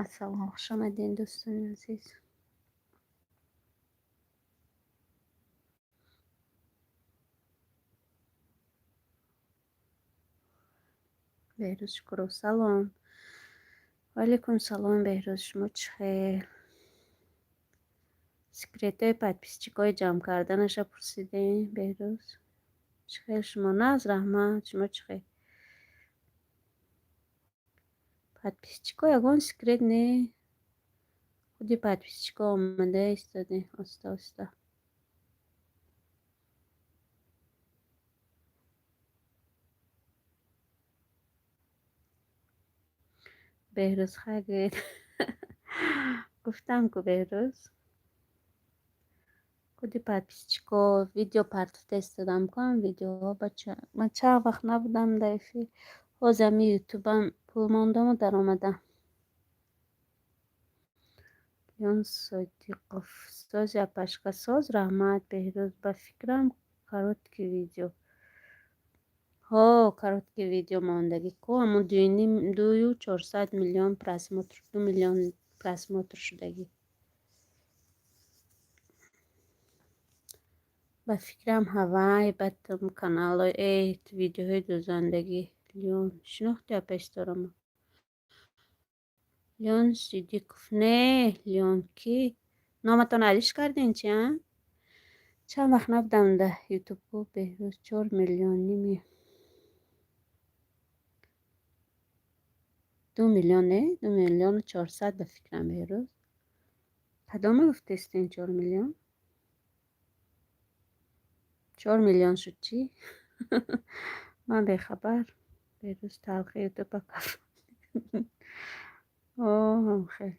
Ассалом, хуш омадед, дӯстони азиз. Беҳрӯз Шукуров, салом. Ваалайкум салом, Беҳрӯз, шумо чӣ хел? Секретҳои подписчикҳои ҷамъ карданаша пурсидем, Беҳрӯз. Чӣ хел шумо? Нағз, раҳмат, шумо чӣ хел? Подписчикҳо ягон секрет не. Худи подписчикҳо омада истодем оста оста. Беҳрӯз, хайр гӯед. Гуфтам ку, Беҳрӯз. Худи подписчикҳо видео партофта истодам ку ҳам видеоҳо, бача. Ман чанд вақт набудам дар эфир. Ҳозир ҳами ютубам пул мондаму даромадам. Леон Содиқов. Сози, апашка, соз, раҳмат, Беҳрӯз. Ба фикрам, короткий видео. Ҳо, короткий видео мондагӣ ку, ҳамун 2,4 миллион просмотр, 2 миллион просмотр шудагӣ. Ба фикрам, ҳавай баъд каналҳои видеоҳои дӯзандагӣ. Леон, шинохти апа Исторама? Леон Сидиқов. Не, Леон кӣ? Номатон алиш кардем чи, а? Чанд вақт набудам дар ютуб ку, Беҳрӯз, 4 миллион ними. 2 миллион не, 2 миллиону 400 ба фикрам, Беҳрӯз. Кадома гуфтестен 4 миллион? 4 миллион шуд чӣ? Ман бехабар. Беҳрӯз, талхи ютуба каф. Оҳ, хел.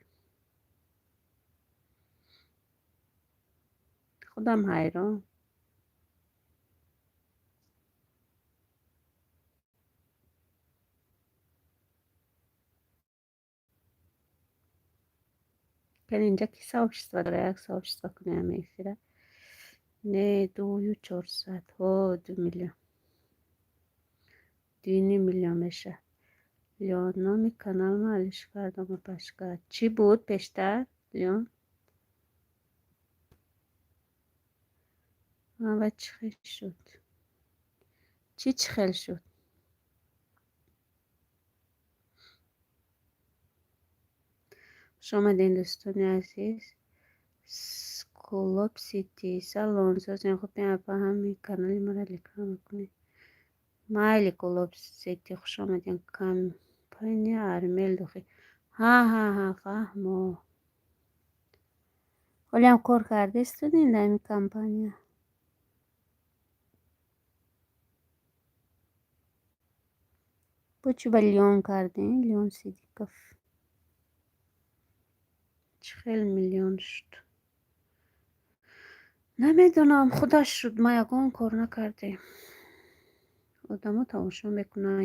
Худам ҳайрон. Кани, инҷа ки сообщество дора, як сообщество кунем эфира. Не, 2,400. Ҳо, 2 миллион. 2,5 миллион меша. Леон, номи каналма алиш кардам, апашка. Чӣ буд пештар, Леон? Ва чӣ хел шуд? Чӣ хел шуд? Хуш омадед, дӯстони азиз. Сколоп Сити. Салом, созем, хубем, апа, ҳамин канали маро реклама кунед. Майли, Кулоб Сити, хуш омадед. Компания Армел дохил. Ҳа, ҳа, ҳа, фаҳмо. Ҳолиам кор кардаистодем дар ҳамин компания? Бо чӣ ба Леон кардем? Леон Сидиқов. Чӣ хел миллион шуд? Намедонам, худаш шуд, ма ягон кор накардем. Одамо тамошо мекунанд,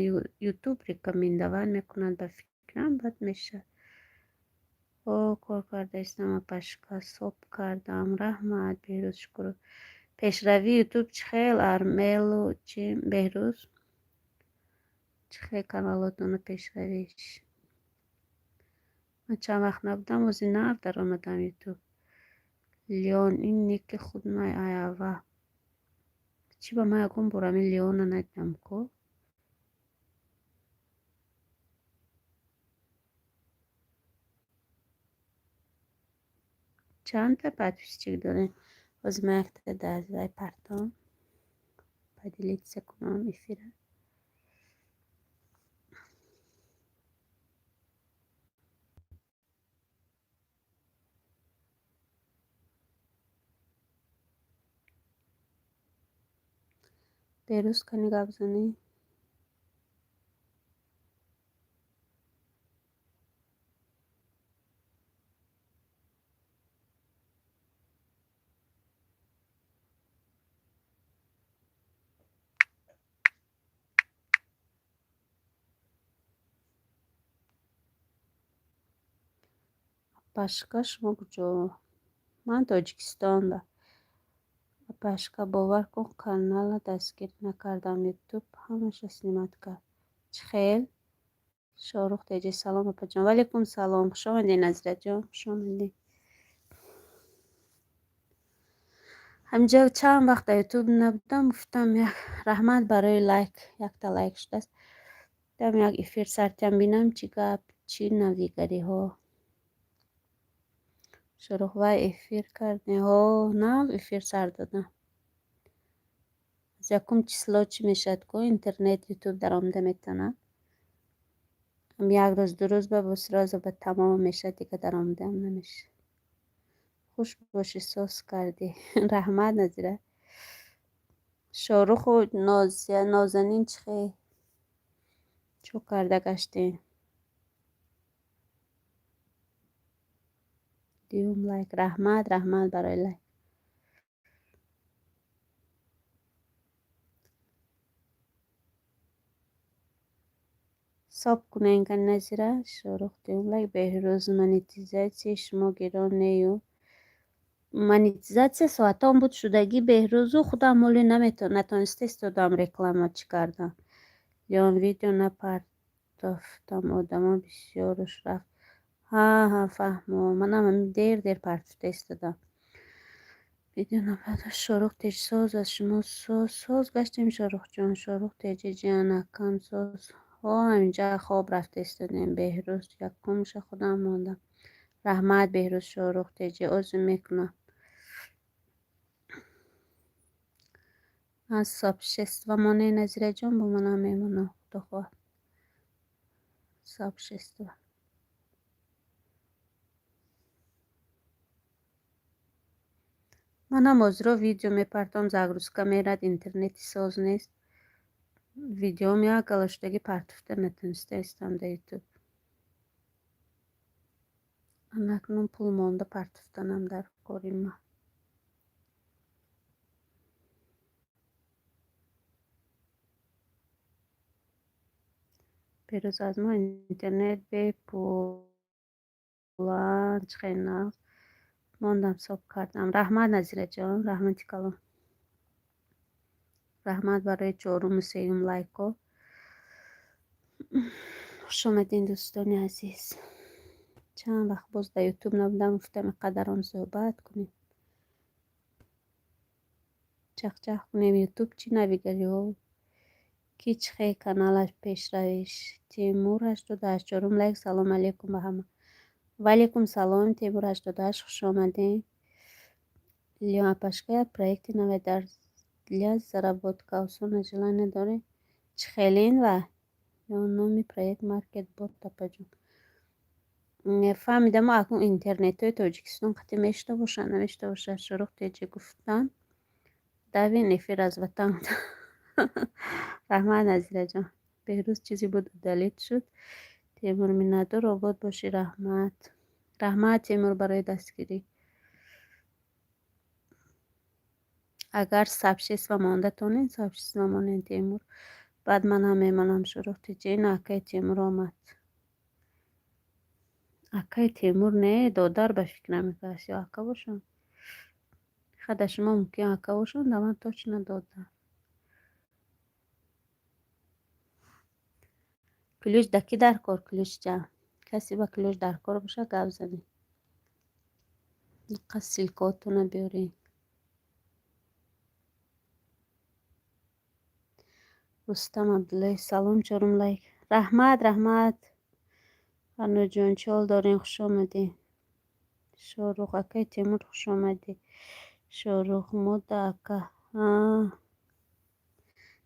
ютуб рекомендовать мекунад, ба фикрам, баъд мешавад. О, кор кардаистам, апашка, соб кардам. Раҳмат, Беҳрӯз Шукуров. Пешравии ютуб чӣ хел, Армелу чи, Беҳрӯз? Чӣ хел каналотону пешравиш? Ман чанд вақт набудам, ози нав даромадам ютуб. Леон, ин ники худ май аява. Чӣ ба ман ягон бор ҳамин Леона надидам ку? Чандта подписчик дорем? Ҳозир ман якта дар вай партом. Поделиться кунам эфира. Беҳрӯз, кани гап занӣ? Апашка, шумо куҷо? Ман Тоҷикистонда. Апашка, бовар кун, канала дастгирӣ накардам, ютуб ҳамаша снимать кард. Чӣ хел? Шоҳрух Теҷи, салом, апаҷон. Ваалейкум салом, хуш омадед, Назираҷон, хуш омадед. Ҳаминҷо чанд вақт дар Ютуб набудам, гуфтам як раҳмат барои лайк, якта лайк шудааст. Гуфтам як эфир сартиам бинам, чӣ гап, чӣ навигариҳо. Шоҳрух, вай эфир кардем? Ҳо, нав эфир сар додам. Аз якум число чӣ мешавад ку, интернет, Ютуб даромада метавонад. Ҳам як рӯз, 2 рӯз ба боз сразу ба тамом мешавад, дига даромадаам намешавад. Хуш бошӣ, соз кардӣ. Раҳмат, Назира. Шоҳруху Нозанин чӣ хел? Чӯ карда гаштем? Дуюм лайк. Раҳмат, раҳмат барои лайк. Соб кунен, кани, Назира. Шоҳрух, дуюм лайк. Беҳрӯз, монетизатсияи шумо гирон нею? Монетизатсия соатон буд шудагӣ, Беҳрӯзу, худам ҳоле натониста истодам реклама чӣ кардам. Ён видео напартофтам, одамо бисёруш рафт. Ҳа, ҳа, фаҳмо. Манам ҳамин дер дер партофта истодам. Видео напартофт. Шоҳрух Теҷ, соз аз шумо, соз, соз гаштем, Шоҳрухҷон. Шоҳрух Теҷи, ҷиянакам, соз. Ҳо, ҳаминҷа хоб рафта истодем, Беҳрӯз. Якумша худам мондам. Раҳмат, Беҳрӯз. Шоҳрух Теҷи, озу мекунам. Аз сообщество моне, Назираҷон, бо манам мемонам, худо хоҳад. Сообщество. Манам ҳозиро видео мепартом, загрузка мерад, интернети соз нест. Видеом як галаштаги партофта натониста истам дар Ютуб. Анакнун пул монда партофтанам дар кори ма. Беҳрӯз, аз мо интернет бепуланд, чӣ хел нағз. Мондам, соб кардам. Раҳмат, Назираҷон, раҳмати калон. Раҳмат барои чоруму сеюм лайкҳо. Хуш омадед, дӯстони азиз. Чанд вақт боз дар Ютуб набудам, гуфтам қадарон суҳбат кунем. Чахчах кунем, Ютуб чӣ навигариҳо, ки чӣ хел каналаш пешравиш. Темур 88, чорум лайк. Салом алейкум ба ҳама. Ваалейкум салом, Темур 88, хуш омадед. Лион апашка, як проекти наве дар для заработка осона желание доред? Чӣ хелин ва? Ё номи проект маркет бот, апаҷон. Фаҳмидам, акнун интернетҳои Тоҷикистон қатъи мешуда бошад, намешуда бошад. Шоҳрух Теҷи гуфтан. Давин эфир аз ватан. Раҳмат, Назираҷон. Беҳрӯз, чизе буд, удалить шуд. Темур, миннатдор, обод бошӣ, раҳмат. Раҳмат, Темур, барои дастгирӣ. Агар сообщество монда тонед, сообщество монед, Темур. Баъд ман ҳам мемонам, Шоҳрух Теҷи. Ин акаи Темур омад. Акаи Темур не, додар ба фикрам мекард ё ака бошам. Хада шумо мумкин ака бошам, да ман точно додар. Ключ да кӣ дар кор, ключ ҷа? Касе ба ключ дар кор бошад, гап занед. Нуққа ссылкаотона биёред. Рустам Абдуллоев, салом, чорум лайк. Раҳмат, раҳмат. Фарнуҷон, чӣ ҳол дорем? Хуш омадед. Шоҳрух, акаи Темур, хуш омадӣ. Шоҳрух, мода ака.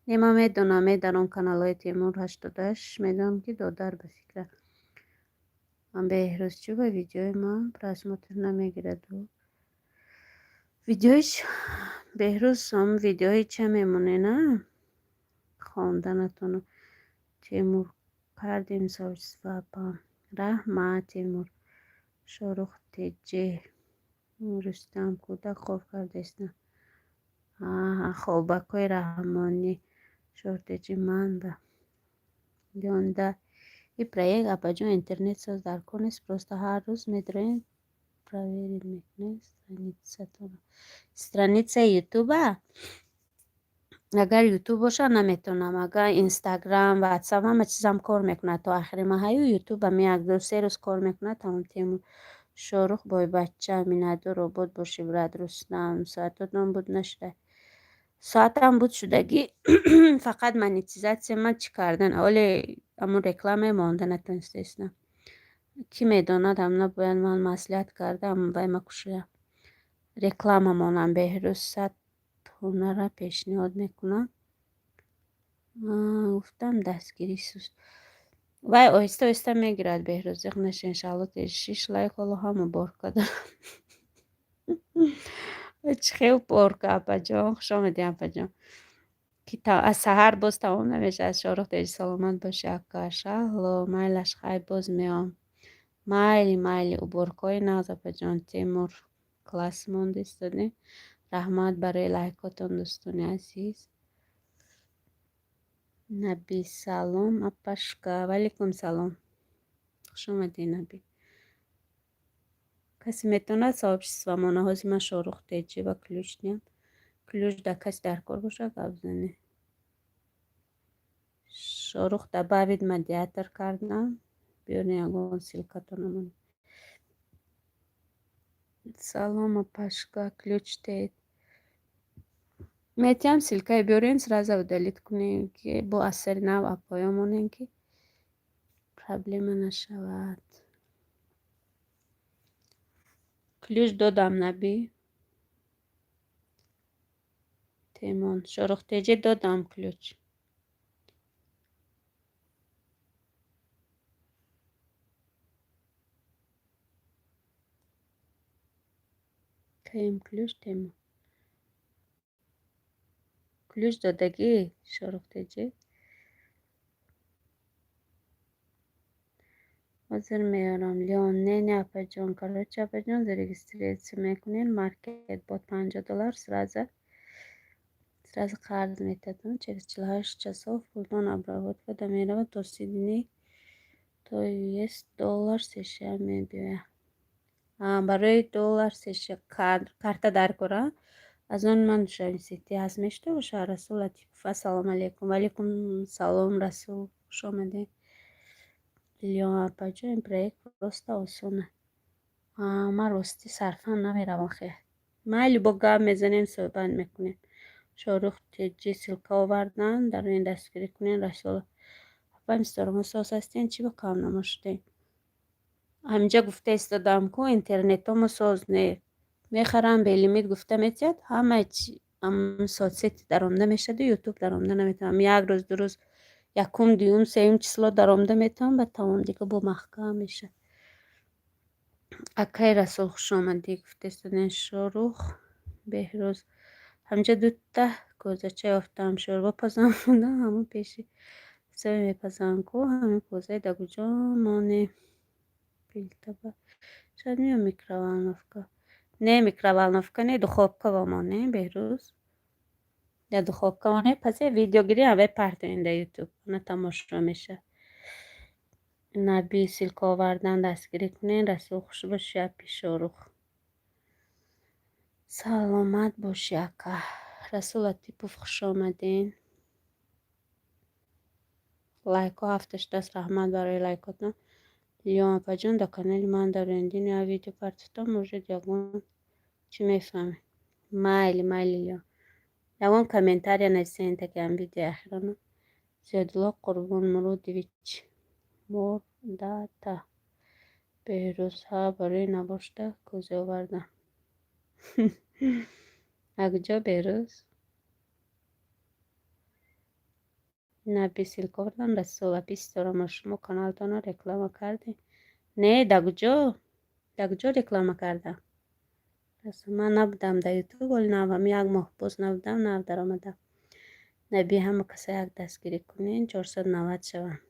Не, ман медонам, медаром каналҳои Темур 88, медонам ки додар ба фикра. Беҳрӯз, чӣ ба видеои ман просмотр намегираду? Видеои Беҳрӯз, ҳам видеои ча мемонед, на? Хонданатону. Темур, кардем сообщество, апа. Раҳмат, Темур. Шоҳрух Теҷе. Рустам, кӯдак хоб кардаистам. Хобакҳои раҳмонӣ. Шоҳрух Теҷи, ман ба. Лёнда. И проект, апаҷон, интернет соз дар кор нест, просто ҳар рӯз медроем, проверить мекунем страницатонро. Страницаи Ютуба? Агар Ютуб боша, наметавонам. Агар Инстаграм, Ватсап, ҳама чизам кор мекунад то ахири маҳаю Ютуб ами як ду се рӯз кор мекунад, тамом. Темур Шорух бойбачча миннатдор, обод бошӣ, брат. Рустам, соатотон буд нашуда? Соатам буд шудагӣ, фақат монетизатсия ман чӣ кардан, оле ҳамун реклама монда натонистаистам. Кӣ медонад, ҳамна бояд ман маслиҳат карда, вай ма кушоям. Реклама монам. Беҳрӯз, 100 ҳунарра пешниҳод мекунам. Гуфтам, дастгирӣ суст. Вай оҳиста оҳиста мегирад, Беҳрӯз, зиқ наша, иншаалло. Шиш лайк, ҳоло ҳам уборка дорам. Чӣ хел уборка, апаҷон? Хуш омадӣ, апаҷон. Ки аз саҳар боз тамом намешавад. Шорух теҷи, саломат бошӣ, ака. Шаҳло, майлаш, хай, боз меом. Майли, майли, уборкаҳои нағз, апаҷон. Темур, класс монда истодем. Раҳмат барои лайкотон, дӯстони азиз. Наби, салом, апашка. Ваалайкум салом. Хуш омадӣ, Наби. Касе метавонад сообщество мона? Ҳозир ман Шорух теҷи ва ключ диҳам. Ключ да каси дар кор бошад, гап занед. Шорух добавить модератор кардам. Биёред, ягон ссылкатона монед. Салом, апашка, ключ теед. Метиҳам ссылкае, биёрен, сразу удалить кунем, ки бо аз сари нав апоё монем, ки проблема нашавад. Ключ додам, Набӣ. Темон, Шорух теҷи, додам ключ. Каем ключ, Темон. Ключ додагӣ, Шорух теҷи. Ҳозир меорам. Леон, не, не, апаҷон. Короче, апаҷон, зарегистрация мекунед, маркет бот $50 сразу қарз метиҳад. Через 48 часов пултон обработка да меравад, то 30 дней, то есть доллар США мебиёяд. Барои доллар США карта дар кора. Аз он ман Душанбе Сити ҳаст, мешуда боша. Расул Латипов, ассалому алайкум. Ваалайкум салом, Расул, хуш омадед. Леон апаҷон, ин проект просто осона. Ман ростӣ сарфан намеравам хе. Майли, бо гап мезанем, суҳбат мекунем. Шорух теҷи, ссылка овардан, дар ин дастгирӣ кунед. Расул апа, мисторамо, соз ҳастен? Чӣ ба камнамо шудем? Ҳаминҷа гуфта истодам ку, интернетомо соз не. Мехарам, белимит гуфта метиҳад, ҳамаи соцсети даромада мешаду Ютуб даромада наметавонам. Як рӯз, 2 рӯз, якум, дуюм, сеюм число даромада метавонам, баъд тамом, дига бо маҳкам мешавад. Акай Расул, хуш омадӣ, гуфта истодем. Шорух, Беҳрӯз. Ҳаминҷа дута кӯзача ёфтам, шӯрбо пазам будам, ҳамон пеши сабе мепазам ку, ҳамин кӯзаи да куҷо монем? Плитаба. Шояд меоям микроволновка. Не, микроволновка не, духовка во монем, Беҳрӯз. Дар духовка монем, пас я видеогирӣ ҳамаи партоем дар Ютуб. Она тамошо мешавад. Наби, ссылка овардан, дастгирӣ кунед. Расул, хуш бошӣ, апи Шорух. Саломат бошӣ, ака. Расул Латипов, хуш омадед. Лайкҳо ҳафта шудааст, раҳмат барои лайкотон. Лиён апаҷон, дар канали ман дарондин, як видео партофтам, может, ягон чӣ мефаҳмед. Майли, майли, Лиён. Ягон комментария нависен таки ҳам видеои ахирона. Зиёдулло Қурбонмуродович мордата. Беҳрӯз, ҳа, барои набошта кӯза овардам. Акуҷо, Беҳрӯз? Наби, ссылка овардам. Расул апи, ситорамо, шумо каналтонро реклама кардем? Не, да куҷо? Да куҷо реклама кардам? Ман набудам дар Ютуб, оли навам як моҳ боз набудам, нав даромадам. Наби, ҳама каса як дастгирӣ кунен, 490 шаванд.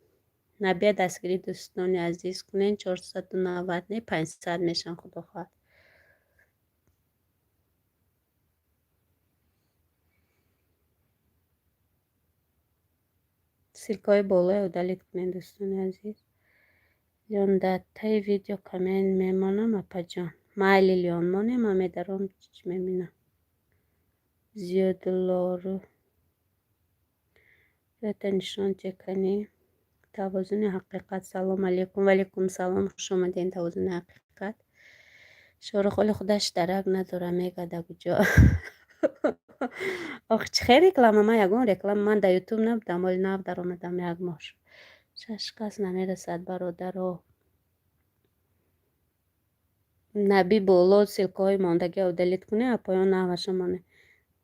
Набия дастгирӣ, дӯстони азиз, кунен, 490 не, 500 мешаванд, худо хоҳад. Ссылкаҳои болое удалить кунед, дӯстони азиз. Леон, дар таи видео коммент мемонам, апаҷон. Майли, Леон, монем, ман медаром, чӣ мебинам. Зиёдуллору. Биёта нишон текани. Тавозуни ҳақиқат. Салом алейкум. Ваалейкум салом. Хуш омадем, Тавозуни ҳақиқат. Шоҳрух ҳоли худаш дарак надора, мегада куҷо. Ох, чӣ хел реклама? Ман ягон реклама, ман дар Ютуб набудам, ҳоли нав даромадам, як моҳ шуд. Шаш кас намерасад, бародаро. Наби боло ссылкаҳои мондагиро удалить кунед, а поён наваша монед.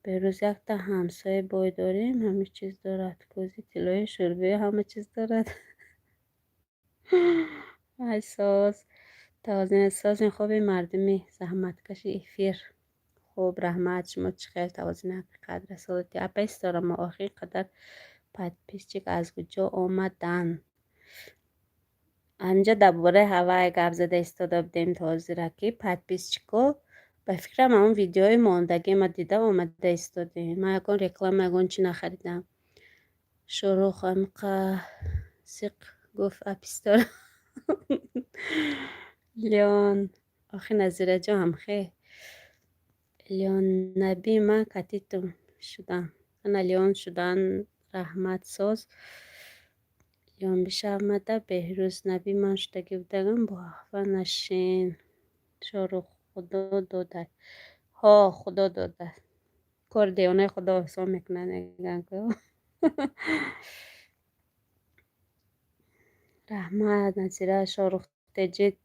Берӯз якта ҳамсояи бой дорем, ҳама чиз дорад. Кӯзи тиллои, шӯрбӣ, ҳама чиз дорад. Ай соз. Тавозуни хоби мардуми заҳматкаши эфир. Хуб, раҳмат. Шумо чӣ хел, Тавозуни ҳақиқат? Расолати апа Ситора, мо охир қадар подписчик аз куҷо омаданд? Ҳаминҷа дар бораи ҳавай гап зада истода будем то ҳозира, ки подписчикҳо ба фикрам ҳамон видеои мондагима дида омада истодем. Ман ягон реклама, ягон чӣ нахаридам. Шоҳрух ҳамиқа сиқ гуфт апистора. Леон, охи Назираҷон ҳамхе. Леон Наби, ман катитум шудам. Ана Леон шудан, раҳмат, соз. Леон бишавмада Беҳрӯз Наби, ман шудагӣ будагам, бо хафа нашин. Шоҳрух, худо дода. Ҳо, худо дода. Кори девонаи худо осон мекунад, мегӯянд ку. Раҳмат, Назира, Шоҳрух теҷид.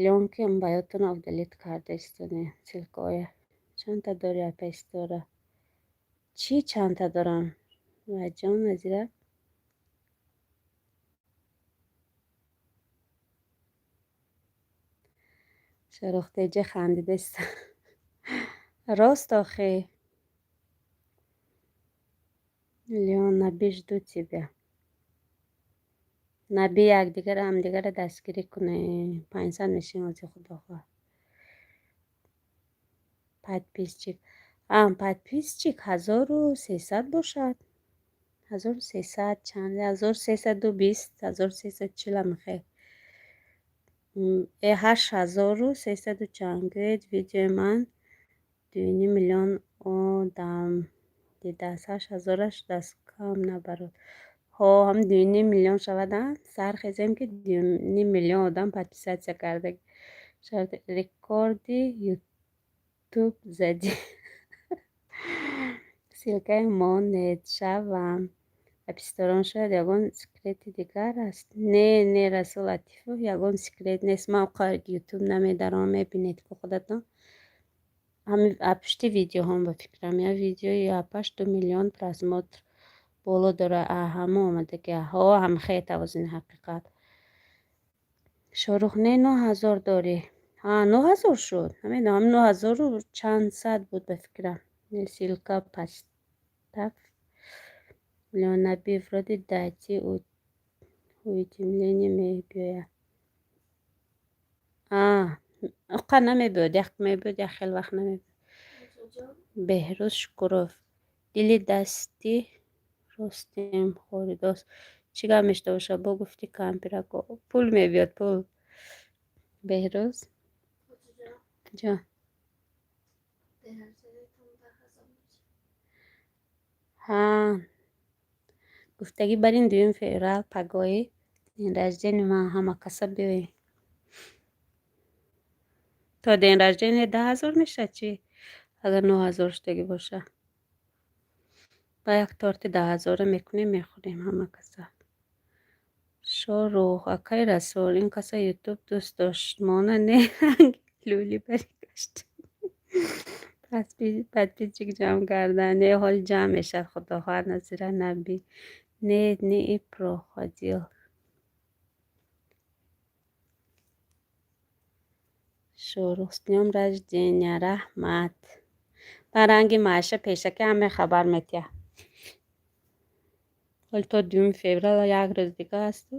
Леон ки ба ёдтон удалить карда истодем ссылкаҳоя. Чандта дорӣ, апа Ситора? Чӣ чандта дорам? Вайҷон, Назира? Шоҳрухтеҷа хандида истода. Рост охи. Леон Наби, жду тебя. Наби, якдигар ҳамдигарро дастгирӣ кунем. 500 мешем ози, худо хоҳад. Подписчик. А, подписчик 1300 бошад. 1300 чанд, 1320, 1340 амихел. Э, 8300 чанд. Гӯед, видеои ман 2,5 миллион одам дидааст. Ҳашт ҳазораш даст кам набарод. Ҳо, ҳам 2,5 миллион шавад, сар хезем, ки 2,5 миллион одам подписаться карда. Шояд рекорди Ютуб задӣ. Ссылкаи монед шавам. Аписторон, шояд ягон секрети дигар аст? Не, не, Расул Латифов, ягон секрет нест. Ман оқа Ютуб намедаром, мебинед ку худатон. Ҳами пушти видеоҳом, ба фикрам, як видеои апаш 2 миллион просмотр боло дора, ҳама омадаги. Ҳо, ҳамхе, Тавозуни ҳақиқат. Шоҳрух, не, 9000 дорӣ. Ҳа, 9000 шуд. Намедонам, нӯ ҳазору чанд сад буд, ба фикрам. Ссылка поставь. Леонаби, вроде дати уведомление мебиёяд. А, оқа намебиёд, як мебиёд, як хел вақт намебиёд. Беҳрӯз Шукуров. Дили дасти ростем хоридост. Чӣ гап мешуда бошад? Бо гуфти кампирако. Пул мебиёд, пул. Беҳрӯз? Ҷон. Ҳа. Гуфтагӣ бар ин 2 феврал пагоҳи день рождения ман ҳама каса биёед. То день рождения 10 000 мешавад чӣ? Агар 9000 шудагӣ бошад. Ба як торти 10 ҳазора мекунем, мехӯрем ҳама каса. Шоҳрух, акай Расул, ин каса Ютуб дӯст дошт. Мона не, ранги лӯлӣ барӣ гашт. Подписчик ҷамъ кардан. Не, ҳол ҷамъ мешавад, худо хоҳад, Назира Набӣ. Нет, не и проходил. Шоҳрух, с днём рождения, раҳмат. Ба ранги Маша пешакӣ ҳаме хабар метиҳад. Ҳоли то 2 феврал як рӯз дига асту.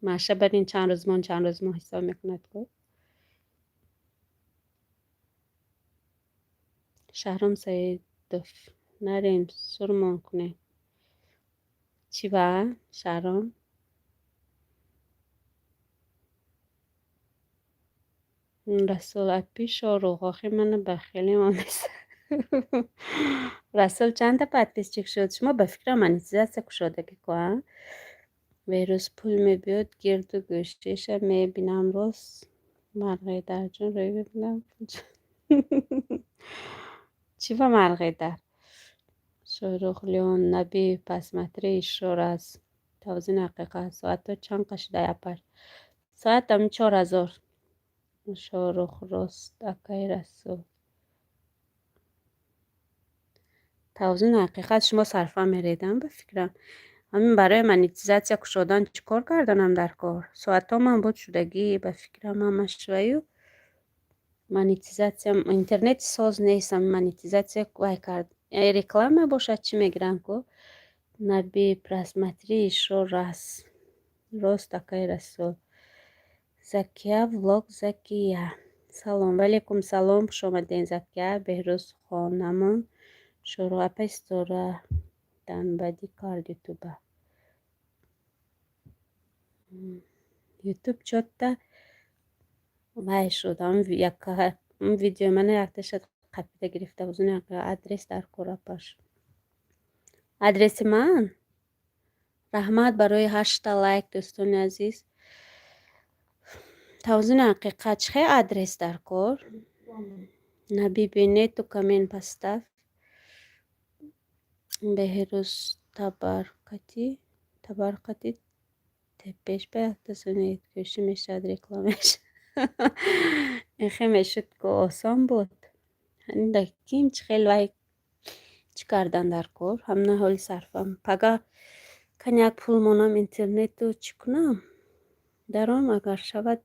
Маша бар ин чанд рӯз мон, чанд рӯз мо ҳисоб мекунад ку. Шаҳром Саидов, нарем сурмон кунем. Чӣ ба, Шаҳром? Расул апи Шоҳрух, охи мана ба хеле монест. Расул чандта подписчик шуд? Шумо ба фикрам монетизатсия кушодагӣ ку, а? Беҳрӯз пул мебиёд, гирду гӯштиша мебинам, рост Марғидарҷон рӯй мебинам. Чӣ ба Марғидар? Шоҳрух Леон Наби, посмотри ещё раз. Тавзини ҳақиқат. Соатҳо чанд қашидай апар? Соатам 4000. Шоҳрух рост, акаи Расул. Тавзини ҳақиқат, шумо сарфа мередам ба фикрам. Ҳамин барои монетизатсия кушодан чӣ кор карданам дар кор? Соатҳомам буд шудагӣ, ба фикрам ҳамаш ваю монетизатсия интернети соз нест, ҳамин монетизатсия вай кард. Реклама бошад, чӣ мегирам ку? Наби, просмотри ещё раз. Рост, акаи Расул. Закия влог Закия. Салом. Ваалайкум салом. Хуш омадед, Закия. Беҳрӯз хонамон. Шоҳрух апай ситора данбадӣ кард ютуба. Ютуб чотта вай шуд. Ҳамин видеои мана якташа қапида гирифта. Ҳузуни адрес дар кор апаш. Адреси ман? Раҳмат барои ҳаштта лайк, дӯстони азиз. Тавзини ҳақиқат, чӣ хел адрес дар кор? Наби бинету коммент поставь. Беҳрӯз табарқати табарқати тепеш ба якта зани кӯшӣ мешавад, рекламаш. Ин хел мешуд ку, осон буд. Ким чӣ хел вай чӣ кардан дар кор? Ҳамна ҳоли сарфам. Пага кани як пул монам, интернету чӣ кунам? Даром агар шавад,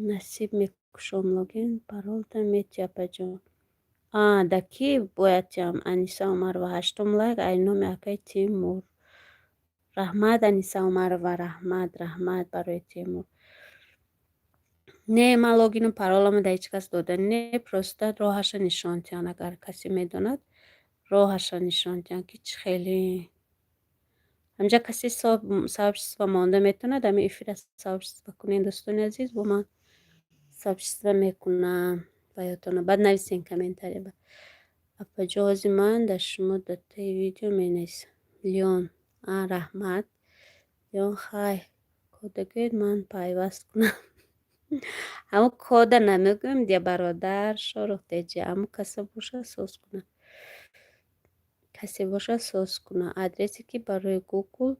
насиб мекушом. Логин паролта мети, апаҷон. А, да ки бояд тиям? Аниса Умарова, ҳаштум лайк ай номи акаи Тимур. Раҳмат, Аниса Умарова, раҳмат, раҳмат барои Тимур. Не, ман логину пароламо да ҳеҷ кас дода не, просто роҳаша нишон тиҳанд, агар касе медонад, роҳаша нишон диҳанд, ки чӣ хеле. Ҳамҷа касе сообщество монда метавонад, ҳамин эфира сообщество кунед, дӯстони азиз, бо ман сообщество мекунам ба ёдтона. Баъд нависен комментария. Апаҷо, ҳози ман дар шумо дар таи видео менависам. Леон, а, раҳмат. Леон, хай, кода гӯед, ман пайваст кунам. Ҳамун кода намегӯем, дия бародар Шоҳрух Деҷи, ҳамун каса боша соз куна. Касе боша соз куна. Адресе ки барои Google,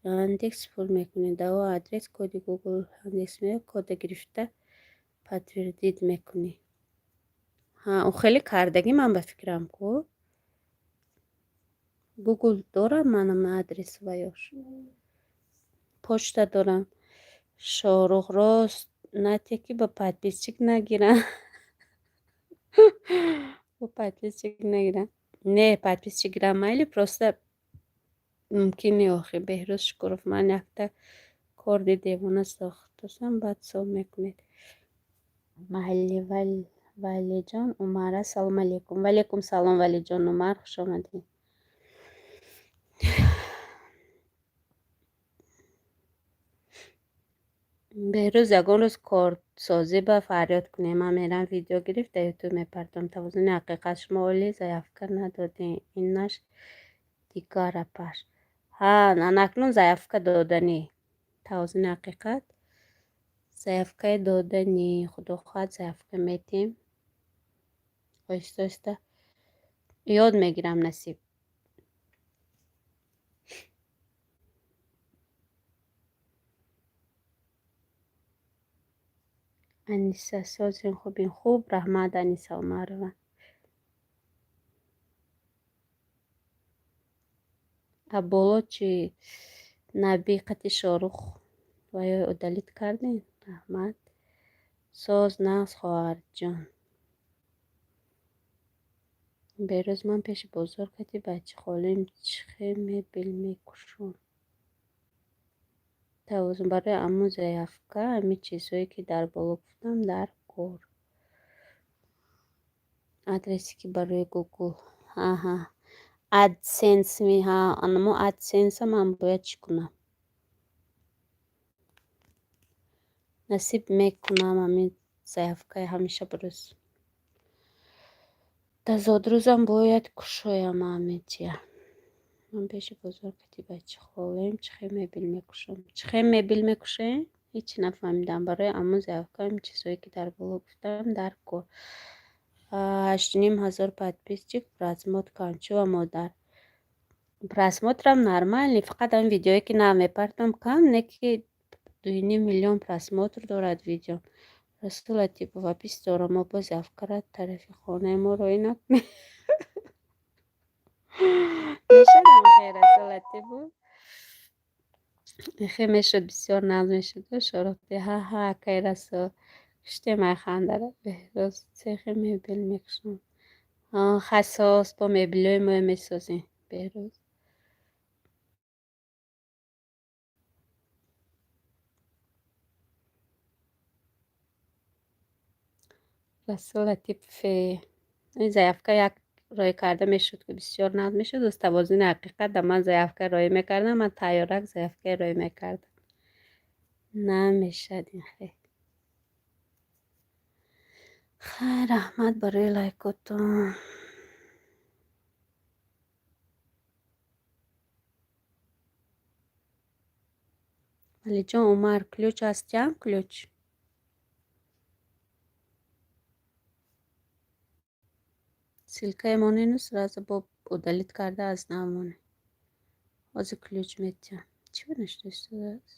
Яндекс пур мекунед. Дар о адрес коди Google, Яндекс меояд, кода гирифта подтвердить мекунӣ. Ҳа, ӯ хеле кардагӣ ман ба фикрам ку. Google дорам манам адрес ваёш. Почта дорам. Шоҳрух рост нате ки ба подписчик нагирам. Ба подписчик нагирам. Не, подписчик гирам майли, просто мумкин не охи. Беҳрӯз Шукуров, ман якта корди девона сохтасам, баъд сов мекунед. Маҳалли Валиҷон Умар, ассалому алайкум. Ваалайкум салом, Валиҷон Умар, хуш омадед. Беҳрӯз, ягон рӯз корсозӣ ба фарёд кунем. Ман мерам видео гирифт дар ютуб мепартом. Тавозуни ҳақиқат, шумо оли заявка надодем. Инаш дигар апаш. Ҳа, анакнун заявка доданӣ. Тавозуни ҳақиқат, заявкаи доданӣ. Худо хоҳад, заявка метиҳем. Оҳиста оҳиста ёд мегирам, насиб. Аниса, созин, хубин? Хуб, раҳмат, Аниса Умарова. А боло чӣ, Наби қати Шоҳрух ва ё удалить кардем? Раҳмат. Соз нағз, хоҳарҷон. Берӯз ман пеши бозор кати бачахолим чихе мебел мекушом. Тавозун барои аму заявка ҳамин чизҳое ки дар боло гуфтам дар кор. Адресе ки барои Google. Аҳа. AdSense ми, ҳа, анамо AdSense ман бояд чӣ кунам? Насиб, мекунам ҳамин заявкаи ҳамеша бирӯз. Дар зодрӯзам бояд кушоям аметия. Ман пеши бозор кати бачи холем чихе мебел мекушам. Чихе мебел мекушем? Ҳечи нафаҳмидам. Барои амун заявкаам чизҳое ки дар боло гуфтам дар кор. 8500 подписчик, просмотр кам. Чӯ модар? Просмотрам нормальный, фақат ҳамин видеое ки нав мепартам кам, не ки 2,5 миллион просмотр дорад видео. Расул Латипов, апи Ситора, мо боз заявкара тарафи хонаи мо роӣ накунем. Мешавад хе Расул Латипов? Хе мешуд, бисёр нағз мешуд. Шорохти ҳа ҳа акай Расул. Куштем ай хандара. Беҳрӯз цехи мебел мекушам. Хасос бо мебелҳои мо месозем. Беҳрӯз. Расул Латипов ин заявка як роӣ карда мешуд, ки бисёр нағз мешуд. Уз тавозуни ҳақиқат да ман заявка роӣ мекардам, ман тайёрак заявка роӣ мекардам. Намешад ин хе. Хайр, раҳмат барои лайкотон. Валиҷон Умар, ключ ҳастям, ключ? Ссылкаи монену сразу бо удалить карда аз нав монем. Ҳозир ключ метиҳам. Чӣ навишта истодааст?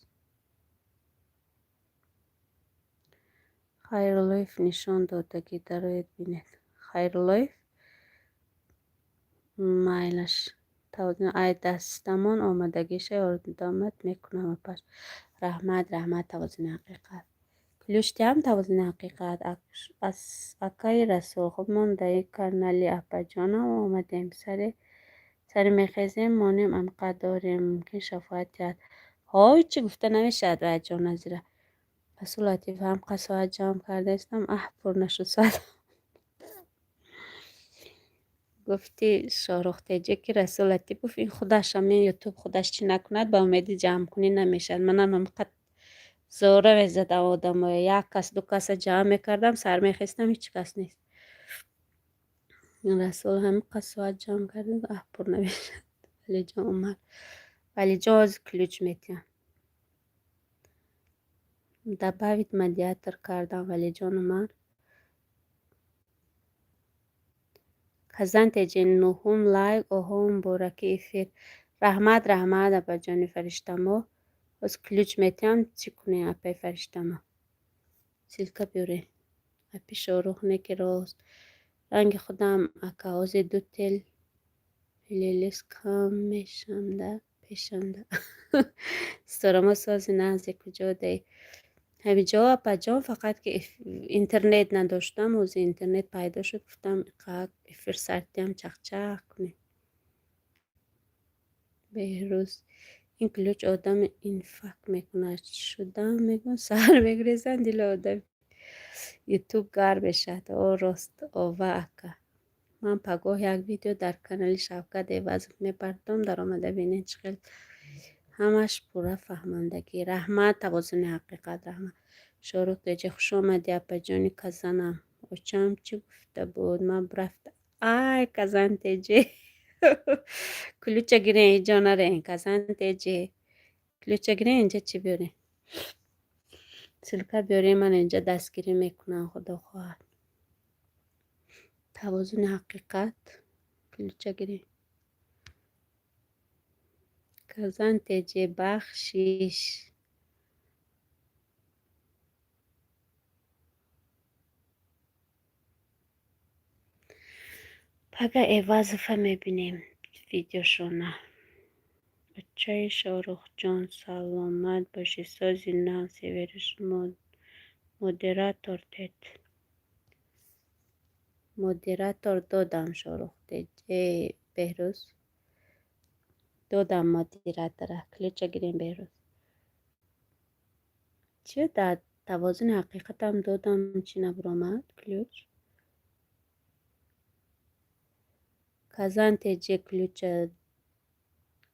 Хайруллоев нишон додагӣ дароед бинед. Хайруллоев майлаш. Ай дастамон омадагиша ёрдамат мекунам апаш. Раҳмат, раҳмат тавозуни ҳақиқат. Ключ диҳам тавозуни ҳақиқат. Акаи Расул, хуб мондаи канали апаҷонам омадем. Сари мехезем, монем анқадр дорем, мумкин шафоат диҳад. Ҳой, чӣ гуфта намешавад ваҷон Назира. Расул Латиф ҳам қасоат ҷамъ кардаистам, аҳ пур нашуд соат. Гуфти Шоҳрухтеҷӣ ки Расул Латипов ин худаш ҳамин ютуб худаш чӣ накунад, ба умеди ҷамъкунӣ намешавад. Манам ҳамқад зора мезадам одамоя. Як кас, ду каса ҷамъ мекардам, сар мехестам, ҳеҷ кас нест. Расул ҳамин қад соат ҷамъ кардем, аҳ пур намешавад. Валиҷон Умар. Валиҷон ҳозир ключ метиҳам. Добавить модератор кардам Валиҷон Умар. Казан теҷе нуҳум лайк, оҳо мубораки эфир. Раҳмат, раҳмат апаҷони фариштамо. Ҳоз ключ метиҳам, чӣ кунем апаи фариштамо? Ссылка биёре. Апи Шоҳрух не ки рост. Ранги худам ака ҳозир ду тел плейлист кам мешамда пешамда. Ситорамо сози нағзе куҷо даи? Ҳамиҷо апаҷон, фақат ки интернет надоштам, ҳозир интернет пайдо шуд, гуфтам иқак эфир сартиам чахчах кунем. Беҳрӯз ин ключ одам инфак мекунад. Шудам мегӯям сар мегурезанд дили одам. Ютуб гарм мешавад. О рост ова ака. Ман пагоҳ як видео дар канали Шавкат Эвазов мепартом, даромада бинед чӣ хел ҳамаш пурра фаҳмондагӣ. Раҳмат тавозуни ҳақиқат, раҳмат. Шоҳрух теҷе хуш омадӣ апаҷони казанам. Очам чӣ гуфта буд? Ман рафта. Ай Казан теҷе. Ключа гирен ҳеҷ ҷо нарен. Казан теҷе. Ключа гирен инҷа чӣ биёрем? Ссылка биёрем, ман инҷа дастгирӣ мекунам, худо хоҳад. Тавозуни ҳақиқат. Ключа гирем. Казан теҷе бахшиш. Пага Эвазова мебинем видеошона. Очаи Шоҳрухҷон саломат бошӣ, сози нағз севериш модератор дед. Модератор додам Шоҳрух теҷе Беҳрӯз. Додам модератора. Ключа гирем Беҳрӯз. Чӣ дар тавозуни ҳақиқатам додам, чӣ набуромад ключ? Казан теҷе ключа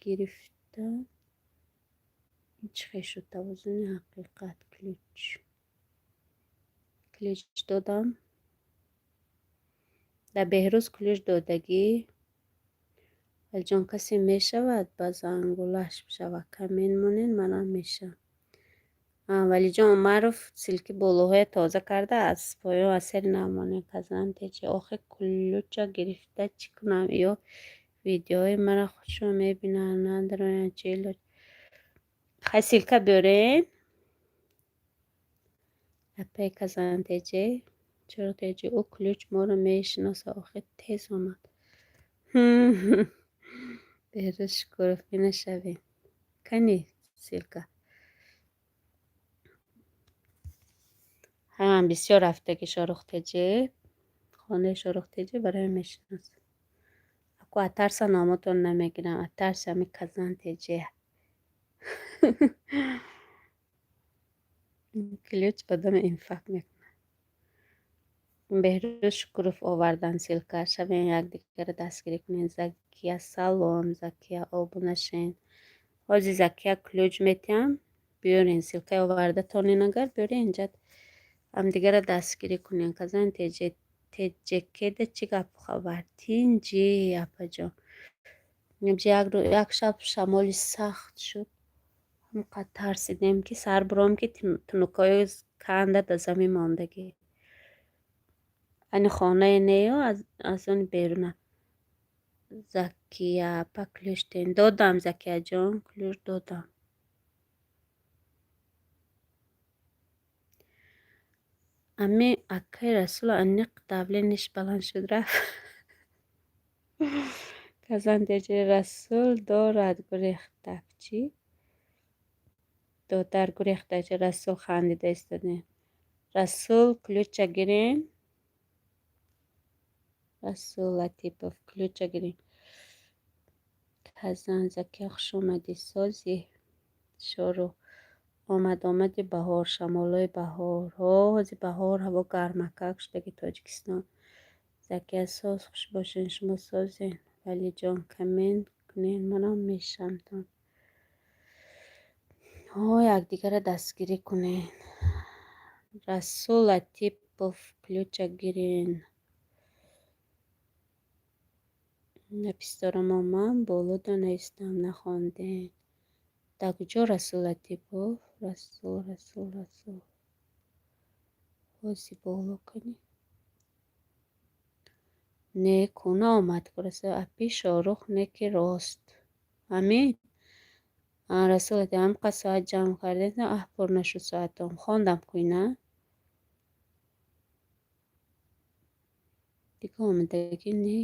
гирифта. Чӣ хел шуд тавозуни ҳақиқат ключ? Ключ додам. Дар Беҳрӯз ключ додагӣ. Валиҷон, касе мешавад, ба зангулаш бишавад, коммент монед, манам мешавам. Валиҷон Умаров ссылки болоҳоя тоза карда, аз поён аз сари намонед. Казан теҷи, охи ключа гирифта чӣ кунам? Ё видеои мара худшон мебинанд, надороянд, чӣ илоҷ? Хай, ссылка биёрен. Апай Казан теҷи, чаро теҷи, ӯ ключ моро мешиносад, охи тез омад. Беҳрӯз Шукуров, бинашавем. Кани ссылка? Ҳамам бисёр рафтаги Шорух теҷи, хонаи Шорух теҷи, барои мешиносам. Аку аз тарса номотон намегирам, аз тарси ҳами Казан теҷи. Ключ одами инфаркт мекунад. Беҳрӯз Шукуров овардан ссылка. Шавен, якдигарро дастгирӣ кунед. Закия, салом, Закия, обуна шен. Ҳози Закия ключ метиҳам, биёрен ссылкаи овардатонен, агар биёрен инҷа, ҳамдигарро дастгирӣ кунед. Казан теҷи, теҷекеда чӣ гапу хабар? Тинҷи, апаҷон. Як шаб шамоли сахт шуд. Ҳамқадр тарсидем, ки сар буром, ки тунукҳои канда дар замин мондагӣ. Ани хонае нею аз они беруна. Закия апа, ключ ден. Додам, Закияҷон, ключ додам. Ами акаи Расул аниқ давлениш баланд шуд, рафт. Казан теҷи, Расул дорад гурехтак, чӣ? Додар гурехтак, Расул хандида истодем. Расул, ключа гирен. Расул Латипов, ключа гирен. Казан, Закия, хуш омадӣ, сози? Шорух омад, омади баҳор, шамолҳои баҳор. Ҳози баҳор ҳаво гармакак шудаги Тоҷикистон. Закия, соз, хуш бошен, шумо созен. Валиҷон, коммент кунед, манам мешавамтон. Ҳо, якдигарро дастгирӣ кунед. Расул Латипов, ключа гирен. Написдорамо, ман болода навистам, нахондем. Дар куҷо Расул Латипов? Расул, Расул, Расул. Ҳози боло кунӣ. Не, ку наомад ку Расул. Апи Шорух не, ки рост. Ҳамин? Расул, ҳамқа соат ҷамъ кардем, аҳ, пур нашуд соатом. Хондам ку ина? Дига омадагӣ не.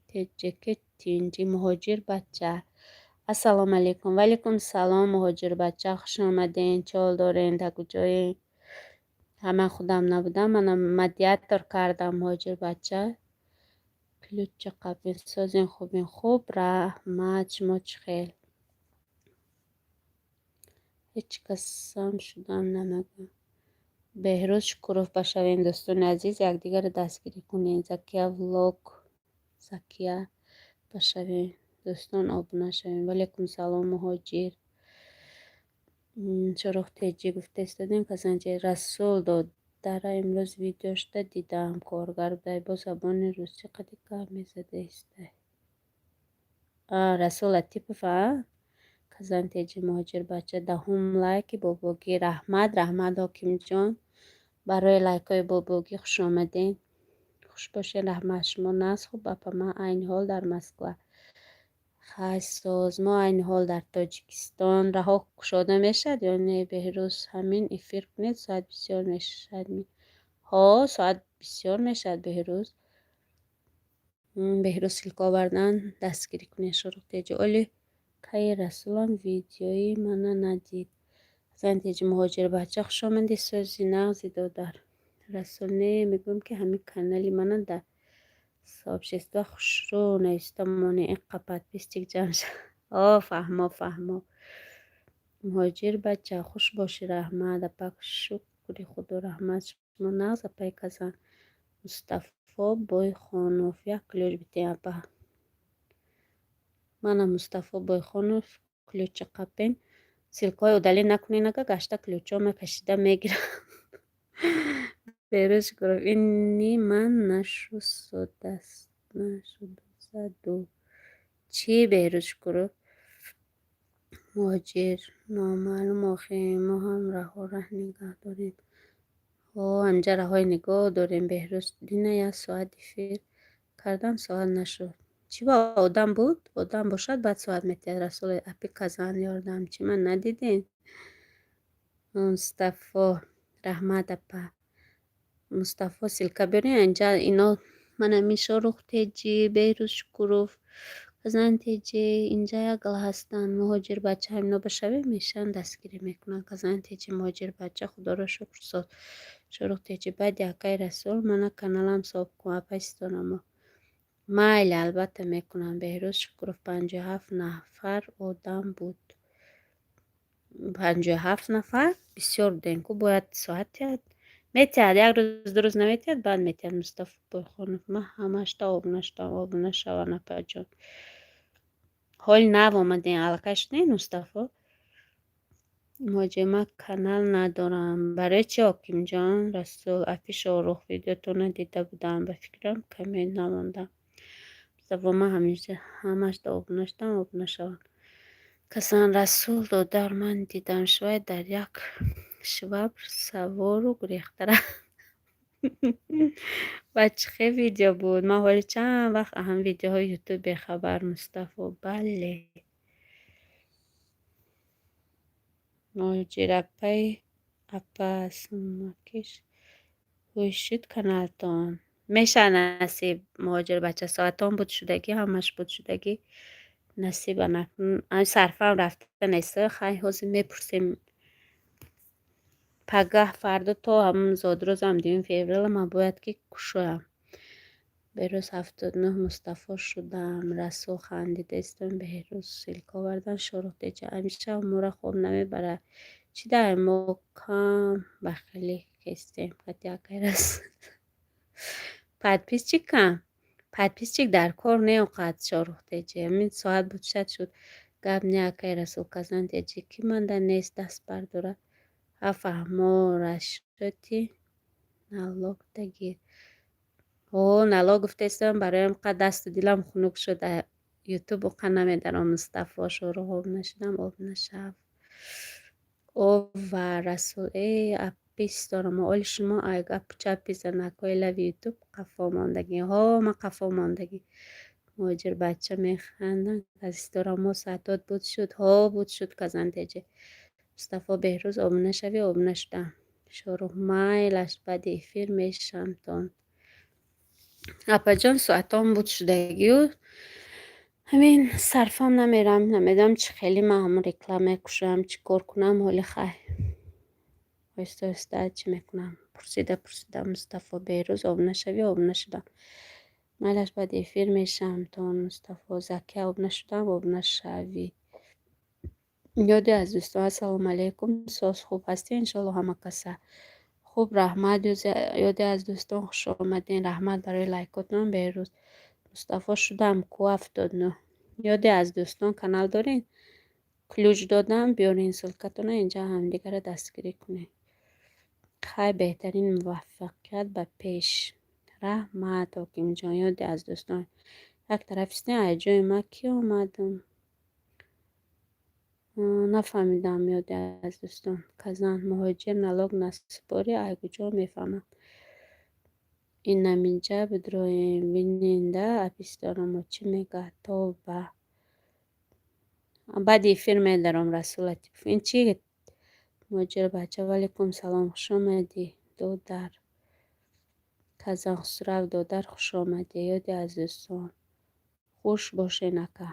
Теҷеке тинҷи, муҳоҷир бача. Ассалому алайкум. Ва алайкум салом, муҳоҷир бача, хуш омаден. Чӣ ҳол дорен? Дар куҷоед? Ҳама худам набудам, мана модератор кардам, муҳоҷир бача. Ключа қабин, созен, хубен? Хуб, раҳмат, шумо чӣ хел? Ҳеҷ касам шудам намегӯям. Беҳрӯз Шукуров башавем, дӯстони азиз, якдигарро дастгирӣ кунед. Закия влог, Закия башавем. Дӯстон, обуна шавем. Ва алайкум салом, муҳоҷир. Шорух теҷӣ гуфта истодем, Казанҷи Расул додара имрӯз видеошда дидам, коргар будай, бо забони русӣ қади гап мезада истай. Расул Латипов, а? Казан теҷи, муҳоҷир бача, 10-ум лайки бобогӣ. Раҳмат, раҳмат, Ҳокимҷон. Барои лайкҳои бобогӣ хуш омадем. Хуш бошед, раҳмат. Шумо нағз, хуб, апа, ман айни ҳол дар Москва. Хай, соз, мо айни ҳол дар Тоҷикистон. Раҳо кушода мешавад ё не, Беҳрӯз? Ҳамин эфир кунед, соат бисёр мешавад. Ҳо, соат бисёр мешавад, Беҳрӯз. Беҳрӯз ссылка овардан, дастгирӣ кунед. Шорух теҷи, оли кай Расулам видеои мана надид. Казан теҷи, муҳоҷир бача, хуш омадӣ, сози, нағзи, додар. Расул не, мегӯям, ки ҳамин канали мана дар сообщества хушрӯ нависта монед, инқа подписчик ҷамъ шавад. О, фаҳмо, фаҳмо. Муҳоҷир бача, хуш бошӣ, раҳмат, апак, шукри худо, раҳмат, шумо нағз, апаи Казан. Мустафо Бойхонов, як ключ битен, апа. Мана Мустафо Бойхонов, ключа қапен. Ссылкаҳои удалить накунед, ага гашта ключҳо мекашида мегирам. Беҳрӯз Шукуров, ини ман нашудааст, нашудасаду. Чӣ, Беҳрӯз Шукуров? Муҳоҷир номаълум охи, мо ҳам раҳора нигаҳ дорем. Ҳо, ҳамҷа раҳои нигоҳ дорем, Беҳрӯз. Дина як соат эфир кардам, соат нашуд. Чӣ ба одам буд? Одам бошад, баъд соат метиҳад. Расули апи казан ёрдам. Чӣ ман надидем? Мустафо, раҳмат, апа. Мустафо, ссылка биёред инҷа, ино ман ҳамин Шоҳрух Теҷӣ, Беҳрӯз Шукуров, Казан Теҷӣ инҷа як гал ҳастанд. Муҳоҷир бача, ҳамино бошавем, мешаванд, дастгирӣ мекунанд. Казан Теҷӣ, муҳоҷир бача, худоро шукр, соз. Шоҳрух Теҷӣ, баъди акаи Расул мана каналам соб кун, апай Ситорамо. Майли, албатта мекунам. Беҳрӯз Шукуров, 57 нафар одам буд. 57 нафар бисёр будем ку, бояд соат тиҳад. Метиҳад, як рӯз, 2 рӯз наметиҳад, баъд метиҳад. Мустафо Бойхонов, ман ҳамашта обуна шудам, обуна шавам, апаҷон. Ҳоли нав омадем, аллакай шудем, Мустафо? Муҳоҷир, ман канал надорам. Барои чӣ, Ҳокимҷон? Расул, апи Шоҳрух, видеотонро дида будам, ба фикрам коммент намондам. Мустафо, ман ҳамеша ҳамашта обуна шудам, обуна шавам. Касан Расул, додар, ман дидам, шояд дар як швабр савору гурехта рафт. Ба чӣ хел видео буд? Ман ҳоли чанд вақт ҳам видеоҳои ютуб бехабар, Мустафо. Бале. Муҳоҷир, апаи апа суммакиш ҳуй шуд каналтон. Мешавад насиб, муҳоҷир бача, соатон буд шудагӣ, ҳамаш буд шудагӣ. Насиб анакун сарфаам рафта нест. Хай, ҳозир мепурсем. Пагаҳ, фардо то ҳамун зодрӯзам, 2 феврала, ман бояд ки кушоям. Беҳрӯз, 79 Мустафо шудам. Расул, хандида истом. Беҳрӯз, ссылка овардан. Шоҳрух Теҷа, ҳамеша моро хоб намебарад. Чӣ дар мо кам бахилӣ кестем? Қати акай Расул. Подписчик кам? Подписчик дар кор не оқад, Шоҳрух Теҷа. Ҳамин соат буд, шад шуд. Гап не, акай Расул. Казан Теҷи, ки манда нест, даст бардора. Ҳа, фаҳмо, расчёти налог дагир. О, налог гуфтаистам, бароям қад дасту дилам хунук шуд. Ютуб оқа намедаром, Мустафо. Шоҳрух, обуна шудам, обуна шав. Ова Расул, э апи Ситорамо, оли шумо ай гапу чапи занакҳои лави ютуб қафо мондагӣ. Ҳо, ман қафо мондагӣ. Муҳоҷир бача, механданд. Аз Ситорамо саатот буд шуд. Ҳо, буд шуд, Казан Теҷи. Мустафо, Беҳрӯз, обуна шавӣ, обуна шудам. Шоҳрух, майлаш, баъди эфир мешавамтон. Апаҷон, соатон буд шудагию ҳамин сарфам намерам, намедонам чӣ хеле ман ҳамон реклама мекушам, чӣ кор кунам, ҳоли хай. Оҳиста оҳиста чӣ мекунам? Пурсида пурсида. Мустафо, Беҳрӯз, обуна шавӣ, обуна шудам. Майлаш, баъди эфир мешавамтон. Мустафо, Закия, обуна шудам, обуна шавӣ. Ёде аз дӯстон, ассалому алайкум, соз, хуб ҳастед? Иншоалло, ҳама каса хуб, раҳмат. Ёде аз дӯстон, хуш омадед, раҳмат барои лайкотон. Беҳрӯз, Мустафо шудам ку, 79. Ёде аз дӯстон, канал доред? Ключ додам, биёрен ссылкатона, инҷа ҳамдигарро дастгирӣ кунед. Хай, беҳтарин, муваффақият ба пеш. Раҳмат, Ҳокимҷон. Ёде аз дӯстон, як тараф истем, аз ҷои ман кӣ омадам? Нафаҳмидам, ёде аз дӯстон. Казан, муҳоҷир налог насупорӣ, ай куҷо мефаҳмам? Инаминҷа бидроем, биненда, апи Ситорамо чӣ мегӯяд? Тоба. Баъди эфир медаром, Расул Латипов. Ин чӣ? Муҳоҷир бача, ваалайкум салом, хуш омадӣ, додар. Казан Хусрав, додар, хуш омадӣ. Ёде аз дӯстон. Хуш бошен, ака.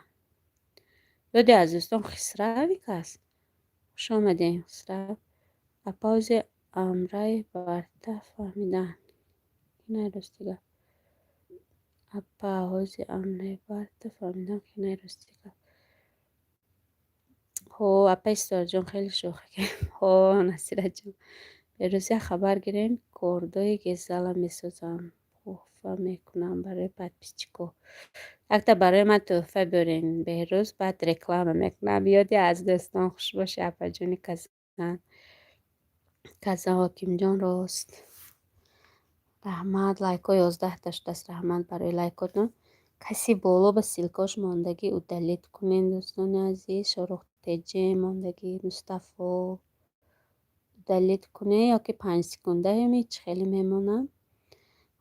Ёде аз дӯстон, Хисравик аст? Хуш омадем, Хисрав. Апаузи амраи барта фаҳмидан. Кинай ростига. Апаузи амраи барта фаҳмидан, кинай ростига. Ҳо, апаи Ситораҷон, хеле шӯхӣ. Ҳо, Насираҷон. Берӯз як хабар гирем, кордои гезала месозам. Туҳфа мекунам барои подписчикҳо. Якта барои ман туҳфа биёрен, Беҳрӯз, баъд реклама мекунам. Ёде аз дӯстон, хуш бошӣ, апаҷони Казан. Казан, Ҳокимҷон, рост. Раҳмат, лайкҳо 11-та шудааст. Раҳмат барои лайкотон. Каси боло ба ссылкаош мондагӣ, удалить кунед, дӯстони азиз. Шорух Теҷе мондагӣ, Мустафо, удалить кунед ё ки 5 секунда ҳеч хеле мемонад,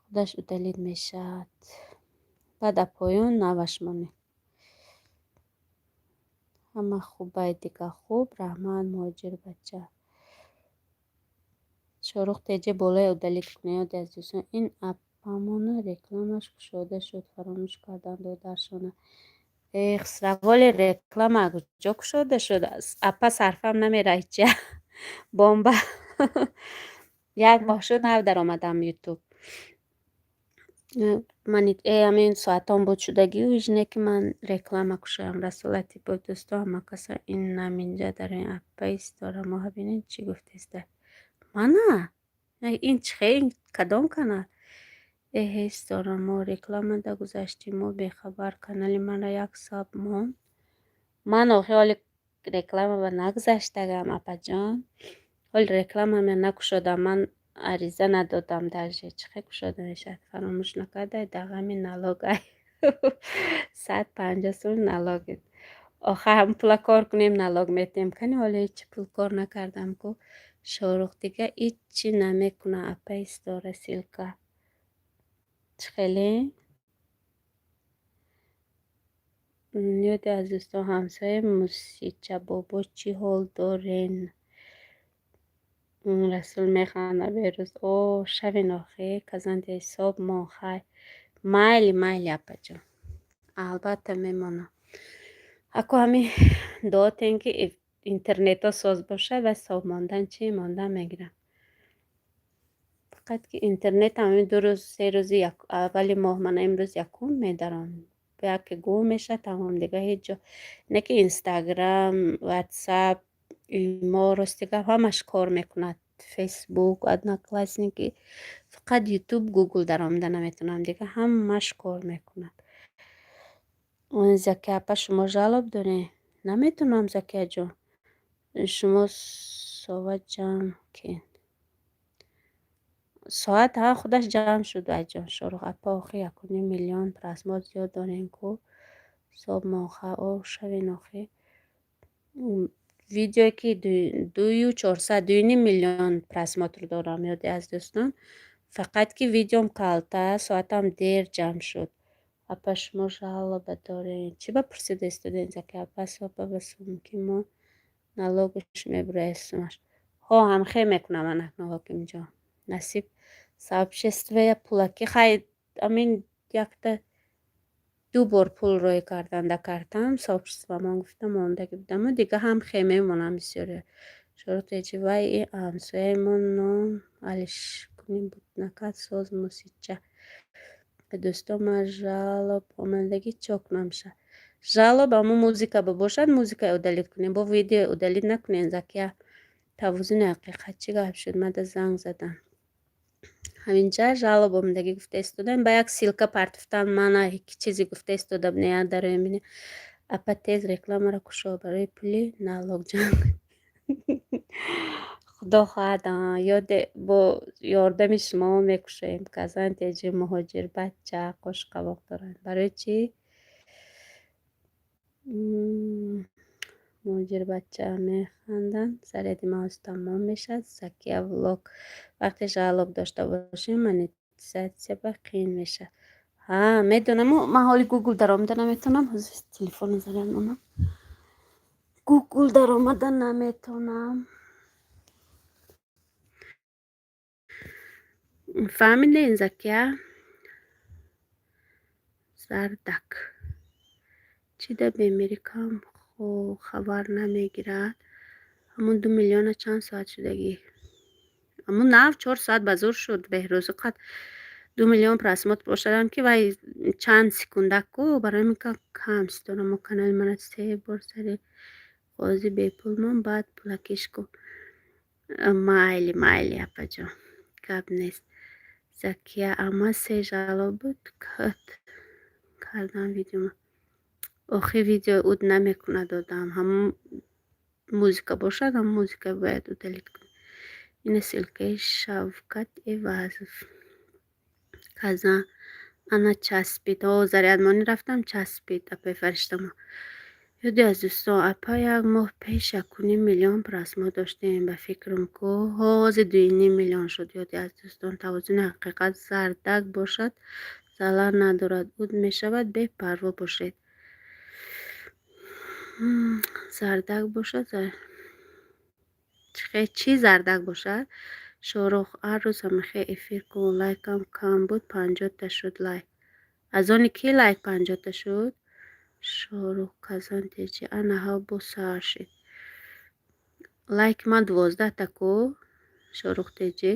худаш удалить мешавад. Баъд а поён наваш монед. Ҳама хубай, дига хуб. Раҳмат, муҳоҷир бача. Шорух Теҷе болои удалить кунед, ёди азизон. Ин аппамона рекламаш кушода шуд, фаромӯш кардан додаршона. Эх, саволи реклама куҷо кушода шуд? Аппа сарфам намера ҳичя. Бомба. Як моҳ шуд, нав даромадам Ютуб. Ҳамин соатон буд шудагию ижне ки ман реклама кушоям. Расулати бо дӯсто ҳама каса ин наминҷа дар ин аппа истора моҳа бинед, чӣ гуфтеста. Мана? Ин чӣ хел, кадом канал? Эҳе, истора мо рекламада гузаштем, мо бехабар, канали мана як саб монд. Ман охи ҳоли рекламаба нагузаштагам, апаҷон. Ҳоли рекламаме накушодам, ман ариза надодам даже. Чӣ хел кушода мешавад? Фаромӯш накардай, дағами налогай. 150 сум налог. Охир ҳам пула кор кунем, налог метиҳем. Кани ҳоло ҳечи пул кор накардам ку. Шорух дига ҳиччи намекуна, апа истора ссылка. Чӣ хеле? Ёди аз дӯстон, ҳамсоя Мусича бобо чӣ ҳол дорен? Расул механда берӯз. О, шавен охи, казанди ҳисоб мон хай. Майли, майли, апаҷон. Албатта мемонам. Ако ҳамин дуо тем, ки интернетҳо соз бошад ва соб мондан чӣ мондан мегирам. Фақат ки интернет ҳамин 2 рӯз, 3 рӯзи аввали моҳ, мана имрӯз якум медаром. Яке гум мешавад, тамом, дига ҳеҷ ҷо. Не ки Инстаграм, Ватсап, имо, рости гап, ҳамаш кор мекунад. Фейсбук, Одноклассники, фақат Ютуб, Гугл даромада наметавонам, дига ҳамаш кор мекунад. Закия апа, шумо жалоб доред? Наметавонам, Закияҷон. Шумо соат ҷамъ кен. Соат ҳа, худаш ҷамъ шуд, айҷон. Шорух апа, охи 1,5 миллион просмотр зиёд дорем ку. Соб моха, о шавен охи. Видеое ки дую чорсад, 2,5 миллион просмотр дорам, ёди аз дӯстон. Фақат ки видеом калта, соатам дер ҷамъ шуд. Апа, шумо жалоба доред? Чӣ ба пурсида истодед, Закия апа? Сопа ба сумки мо налогаш мебурад сумаш. Ҳо, ҳамхел мекунам ман акнун, ҳокимҷон. Насиб сообществоя пулакӣ хай, амин якта ду бор пул рӯй кардан да картам сообществомон гуфта мондагӣ будаму дига ҳам хе мемонам бисёре. Шорух Теҷи, вай и ҳамсояемон ном алишкунӣ буд накард соз мусича. Дӯстон, ман жалоб омадагӣ чо кунам ша? Жалоб ҳамун музыка бошад, музыка удалить кунем. Бо видео удалить накунем, Закия. Тавозуни ҳақиқат чӣ гап шуд? Мада занг задан. Ҳаминҷа жалоб омадагӣ гуфта истодаем. Ба як ссылка партофтан, мана ки чизе гуфта истодам, не дароем бинем. Апа, тез рекламаро кушо, барои пули налог ҷамъ. Худо хоҳад, ёде бо ёрдами шумо мекушоем. Казан Теҷи, муҳоҷир бача қошқабоқ доранд. Барои чӣ? Муҳоҷирбача механданд. Заряди мавз тамом мешавад. Закия влог. Вақте жалоб дошта бошем, монетизатсия ба қиин мешавад. Ҳа, медонаму ман ҳоли Гугл даромада наметавонам. Ҳозир телефонро заряд монам. Гугл даромада наметавонам. Фаҳмидем, Закия? Зардак. Чӣ да бемирӣ кам хабар намегирад? Ҳамун 2 миллиона чанд соат шудагӣ? Ҳамун нав 4 соат ба зур шуд, Беҳрӯзу қад 2 миллион просмотр бошадам, ки вай чанд секундак ку, барои ман кам ситора мо канали мана се бор сари қози бепул мон, баъд пулакиш кун. Майли, майли, апаҷон, гап нест. Закия ама се жалоб буд, кат кардан видеома. Охи видео уд намекунад одам. Ҳамун музыка бошад, ҳамун музыка бояд удалить кунӣ. Ина ссылкаи Шавкат Эвазов. Казан ана часпид. О, зарядмонӣ рафтам, часпид, апаи Фариштамо. Ёде аз дӯстон, апа, як моҳ пеш 1,5 миллион просмотр доштем, ба фикрам ку ҳозир 2,5 миллион шуд. Ёде аз дӯстон, тавозуни ҳақиқат зардак бошад, залал надорад, уд мешавад, бепарво бошед. Зардак бошад, чӣ зардак бошад? Шорух, ҳар рӯз ҳамихе эфир кун, лайкам кам буд, 50-та шуд лайк. Аз они ки лайк 50-та шуд? Шорух Казан теҷи, ана ҳав бо сар шид. Лайки ман 12-та ку, Шорух теҷи.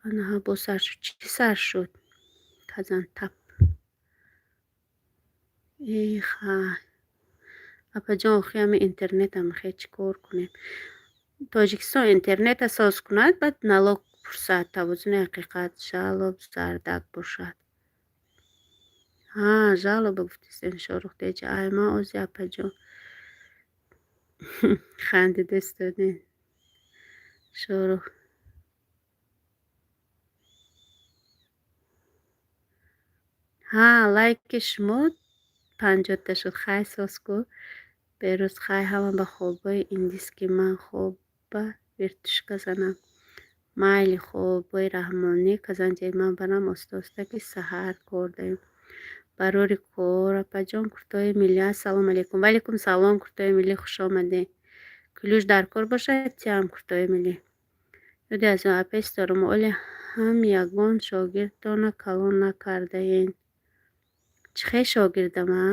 Ана ҳав бо сар шуд. Чӣ сар шуд? Казан тап. Эха. Апаҷон, охи ҳами интернетам хе чӣ кор кунем? Тоҷикистон интернета соз кунад, баъд налог пурсад, тавозуни ҳақиқат жалоб зардак бошад. Ҳа, жалоба гуфтистен, Шорух теҷи. Ай, ман ози апаҷон. Хандида истодем. Шорух. Ҳа, лайки шумо 50-та шуд. Хай соз ку. Берӯз хай ҳама ба хобҳои индиски ман хоба вертушка занам. Майли хобҳои раҳмонӣ казанҷаи ман барам оста-оста ки саҳар кор даем. Барори кор, апаҷон, куртои миллӣ. Ассалому алайкум. Ваалайкум салом, куртои миллӣ, хуш омадед. Ключ дар кор бошад, тиам куртои миллӣ. Ёде аз апаи Ситорамо, оле ҳам ягон шогирдтона калон накардаен. Чӣ хел шогирдам, а?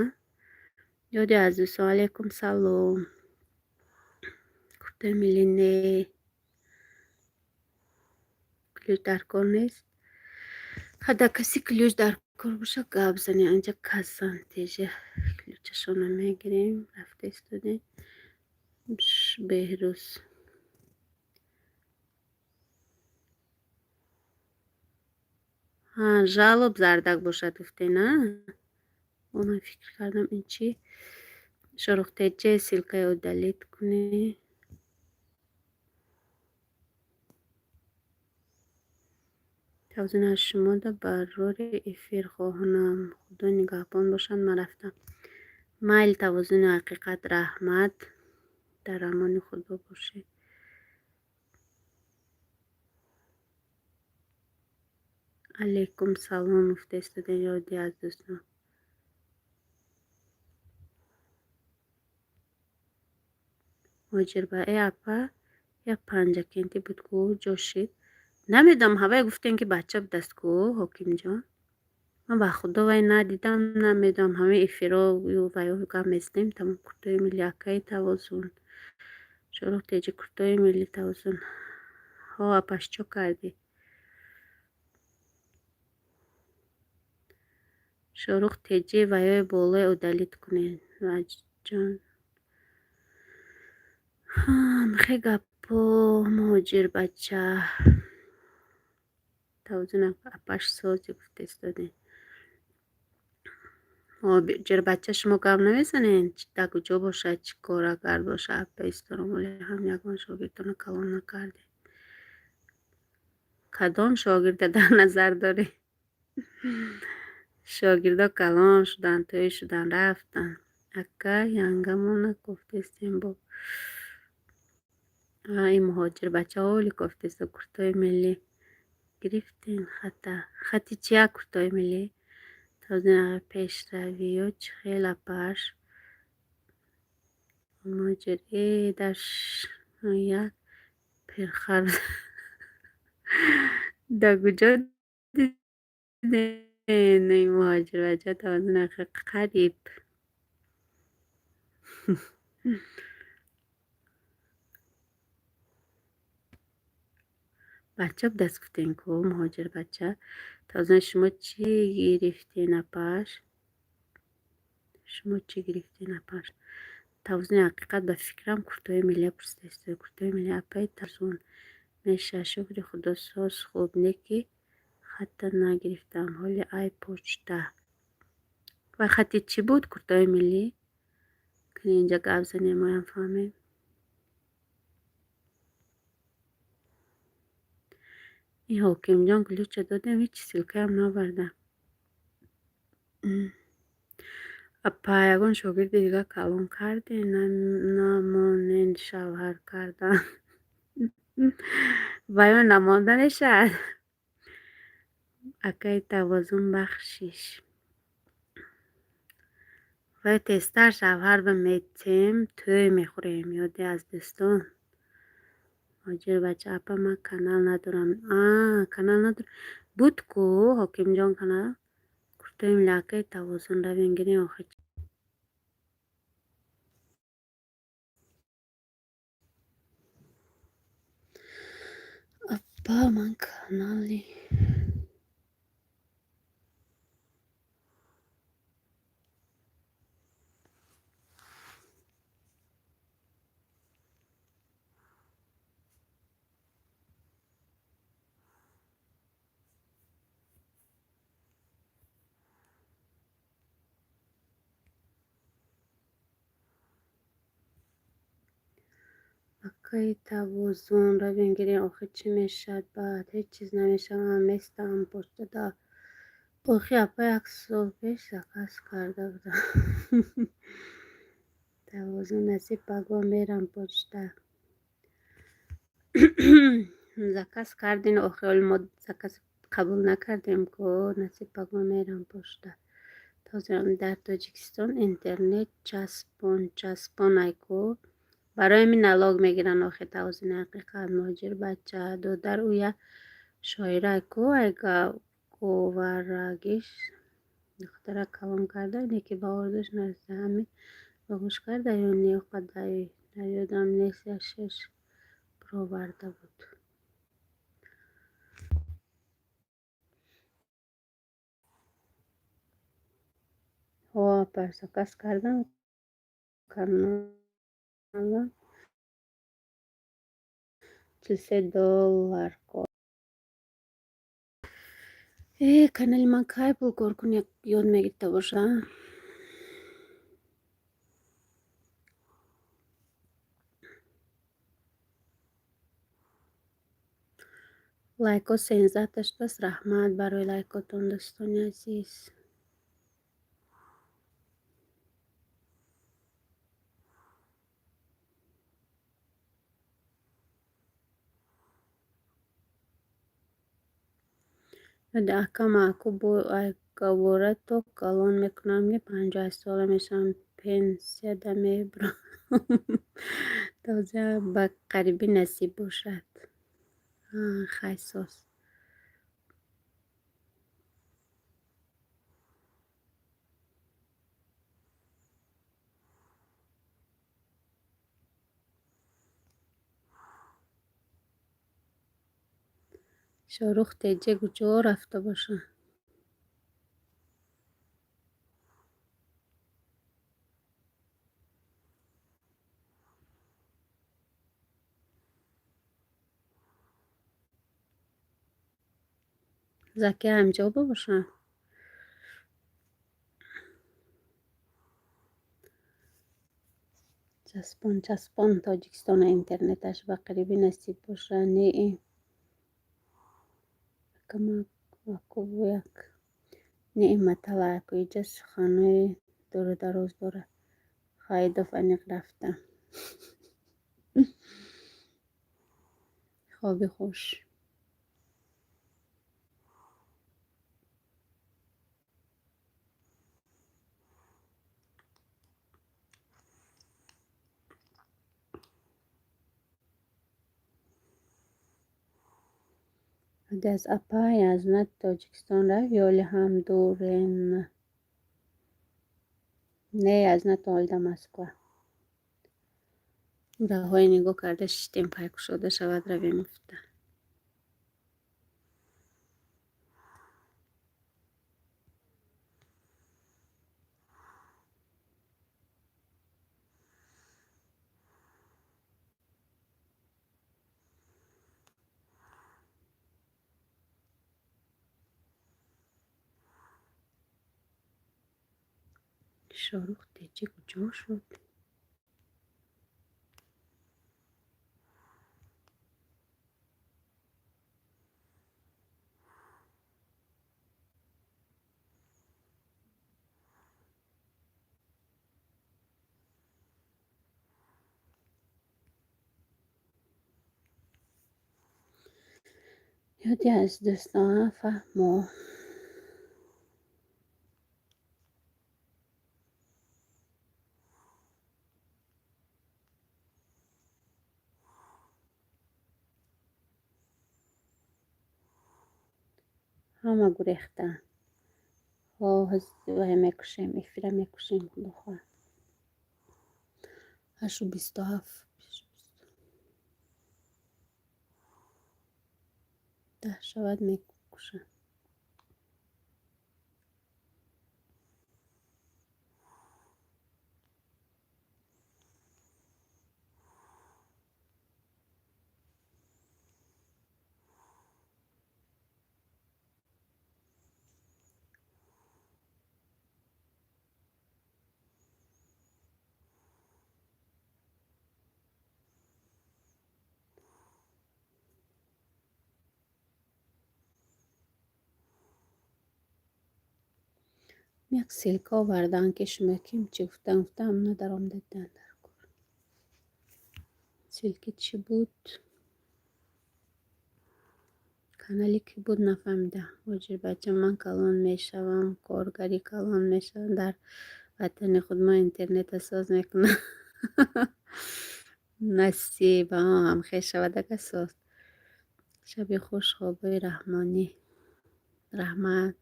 Ёде аз дӯстон, алайкум салом. Куртои миллӣ не. Ключ дар кор нест. Хада каси ключ дар кор боша, гап занем. Анҷа казан теже ключашона мегирем. Рафта истодем. Беҳрӯз. Ҳа, жалоб зардак бошад гуфтен, а? О, ман фикр кардам ин чӣ? Шорух теҷе ссылкаи удалить кунӣ. Тавзин аз шумода барори эфир хоҳонам. Худо нигаҳбон бошад, ман рафтам. Майли тавозуни ҳақиқат, раҳмат. Дар амони Худо бошед. Алайкум салом гуфта истодем, ёди аз дӯстон. Муҳоҷирба, э апа, як панҷакентӣ буд ку, ҷо шид. Намедонам, ҳавай гуфтем ки бача будаст ку, ҳокимҷон. Ман ба худо вай надидам, намедонам, ҳамаи эфиро вайо гап мезанем, тамом куртои милли акаи тавозун. Шорух теҷи куртои милли тавозун. Ҳо, апаш чо кардӣ? Шорух теҷи ваёи болои удалить кунед. Ваҷон. Михе гаппо муҳоҷирбача. Тавозун апаш сози гуфта истодем. Муҳоҷирбача шумо гап намезанед? Дар куҷо бошад, чӣ кор агар бошад, апаи Ситорамоли ҳам ягон шогирдона калон накардем. Кадом шогирда дар назар доред? Шогирдо калон шуданд, тӯй шуданд, рафтанд. Ака янгамона гуфтестем бо. Ин муҳоҷирбача ҳоли гуфтеста куртои миллӣ. Гирифтен хата. Хати чия куртои миллӣ? Тавзин пешравиё чӣ хел апаш? Муҳоҷир э дар як пирхар дар куҷо диден ин муҳоҷирбача тавозун қариб. Бача будаст гуфтем ку муҳоҷирбача. Тавозун шумо чӣ гирифтен апаш? Шумо чӣ гирифтен апаш? Тавозуни ҳақиқат ба фикрам куртои миллия пурсида истода. Куртои миллия апаи тавозун меша. Шукри худо соз хуб не ки хатта нагирифтам. Ҳоли ай почта. Вай хати чӣ буд куртои миллӣ? Кани инҷа гап занем, моям фаҳмем. Ин ҳокимҷон ключа додем, ҳеҷ ссылкаам наварда. Апа, ягон шогирди дига калон карде, намонен шавҳар кардан. Баён намонда мешавад. Акаи тавозун бахшиш. Вай тезтар шавҳар бимедем, тӯй мехӯрем. Ёде аз дӯстон. Ҳоҷир бача, апа, ман канал надорам. А, канал надорам. Буд ку, ҳокимҷон канал. Куртои милакаи тавозун равем гирем охир. Апа, ман канали акаи тавозун равем гирем охир чӣ мешавад баъд? Ҳеҷ чиз намешавад, ман местам почтада. Охи апа як сол пеш заказ карда будам. Тавозун насиб пагоҳ мерам почта. Заказ кардин, охи ҳоли мо заказ қабул накардем ку, насиб пагоҳ мерам почта. Тоза дар Тоҷикистон интернет часпон часпон ай ку. Барои ҳамин налог мегиранд охи тавозуни ҳақиқат. Муҳоҷир бача, додар ӯ як шоира ку, ай говарагиш духтара калон карда, не ки ба орзуш нарасида. Ҳамин оғӯш карда ё не, қадар дар ёдам нест, як шеш бароварда буд. Ҳо, апа, заказ кардам канала $43 ко. Э, канали ман кай пул кор кунӣ ёд мегирифта боша? Лайкҳо 13 шудааст. Раҳмат барои лайкотон, дӯстони азиз. Акам аку бо гаҳвора то калон мекунам, ки 58 сола мешавам, пенсияда мебурам. Тоза ба қарибӣ насиб бошад. Хай соз. Шоҳрух теҷе куҷо рафта бошад? Закия ҳамҷо бошад? Часпон часпон Тоҷикистона интернеташ ба қарибӣ насиб бошад. Не як неъматала аку иҷа суханҳои дуру дароз дорад. Хайдов аниқ рафта. Хоби хуш. Аз апай аз на Тоҷикистон рафт ё ҳоле ҳам дурен? Не, аз на то ҳол дар Москва. Роҳҳое нигоҳ карда шиштем, пай кушода шавад, равем гуфта. Шоҳрух теҷе куҷо шуд? Ёди аз дӯстона фаҳмо. Ҳама гурехтанд. Ҳозир мекушем, эфира мекушем, худо хоҳад. 8:27. 10 шавад, мекушам. Як ссылка овардан, ки шумо ким чӣ гуфтан, гуфтам, надаром дидан дар кор. Ссылки чӣ буд? Канали кӣ буд, нафаҳмидам. Ҳоҷир бача, ман калон мешавам, коргари калон мешавам, дар ватани худ ман интернета соз мекунам. Насиб, ҳамхел шавад ага соз. Шаби хуш, хобҳои раҳмонӣ. Раҳмат.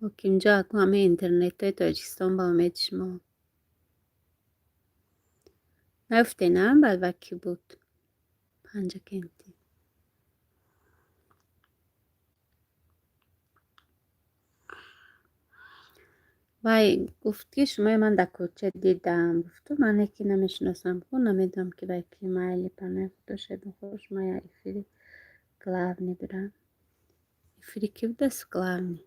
Ҳокимҷо, акнун ҳамаи интернетҳои Тоҷикистон ба умеди шумо. Наёфтед, на, баъд кӣ буд? Панҷакентӣ. Вай гуфт, ки шумои ман дар кӯча дидам. Гуфту, ман яке намешиносам, ку намедонам, ки вай ки. Майли, панои худо, шаби хуш. Ман я эфири главный будам. Эфири кӣ будааст главный?